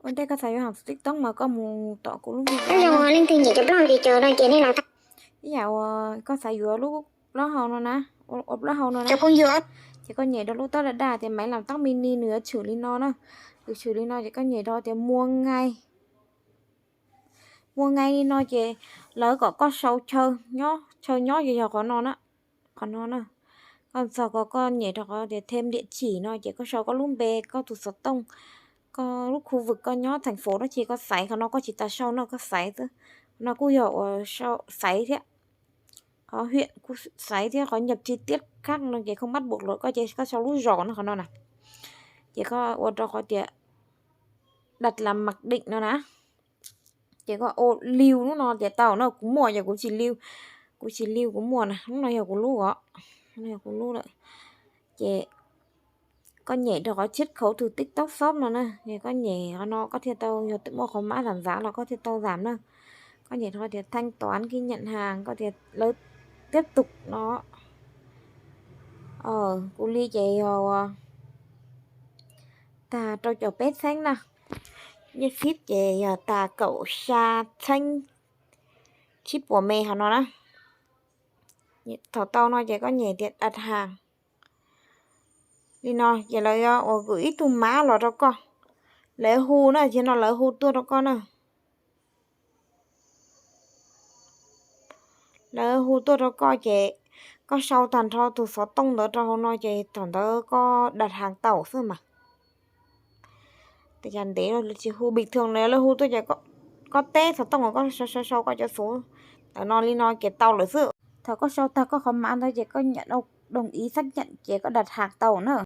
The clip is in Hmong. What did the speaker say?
Ua ntej koj xav yuav hom TikTok mas koj mus tom kuv lub video. Leej twg nyiam cov plaub hau ces cov no ces nej los. Ib yam uas koj xav yuav lub plaub hau no na, ua plaub hau no na, ces koj nyem rau lub tab daj daj tias maiv lam tab mini nws yuav tshwm li no na. Nws tshwm li no ces koj nyem rau tias mua ngai. Mua ngai li no ces lawv kom koj sau chaw nyob, chaw nyob ces yog qhov no na. Qhov no na, koj txog ko koj nyem rau qhov tias thêm địa chỉ no ces koj sau koj lub npe, koj tus xov tooj, koj lub khu vực koj nyob thành phố dab tsi koj xaiv, qhov no koj tsis tas sau no koj xaiv xwb. Qhov no kuj yog uas xaiv thiab, qhov huyện kuj xaiv thiab, qhov nhập chi tiết khác no ces không bắt buộc lawm, koj ces koj sau lub zos no qhov no na. Ces koj ua rau qhov tias đặt làm mặc định no na. Ces koj ua lưu lub no ces tau na, kuv muaj ces kuv tsis lưu, kuv tsis lưu kuv muaj na, lub no yog kuv lub os, yog kuv lub lawm. Ces koj nyem rau qhov chiết khấu từ TikTok Shop no na, ces koj nyem qhov no koj thiaj tau, yog muaj qhov mab zam zav los koj thiaj tau zam na. Koj nyem rau qhov tias thanh toán khi nhận hàng, koj tias lawv tiếp tục no. Kuv li ces yog tag rau caum peb txheeb na. Nyiaj xib ces yog tag kaum xya txheeb tsib puas me qhov no na. Thaum tau no ces koj nyem tias đặt hàng. Li no ces lawv yuav uas gửi ib tug mab los rau koj. Lawv hu na, ces no lawv hu tuaj rau koj na. Lawv hu tuaj rau koj ces koj sau tag nrho tus xov tooj ntawd rau hauv no ces thaum ntawd koj đặt hàng tau xwb mas. Tes cas ntev lawv tsis hu bình thường na, lawv hu tuaj ces koj teb xov tooj, koj sau sau sau koj cov xuv ntawm no li no ces tau lawm xwb. Thaum koj sau tag koj qhov mab ntawd ces koj nyem đồng ý xác nhận ces koj đặt hàng tau na.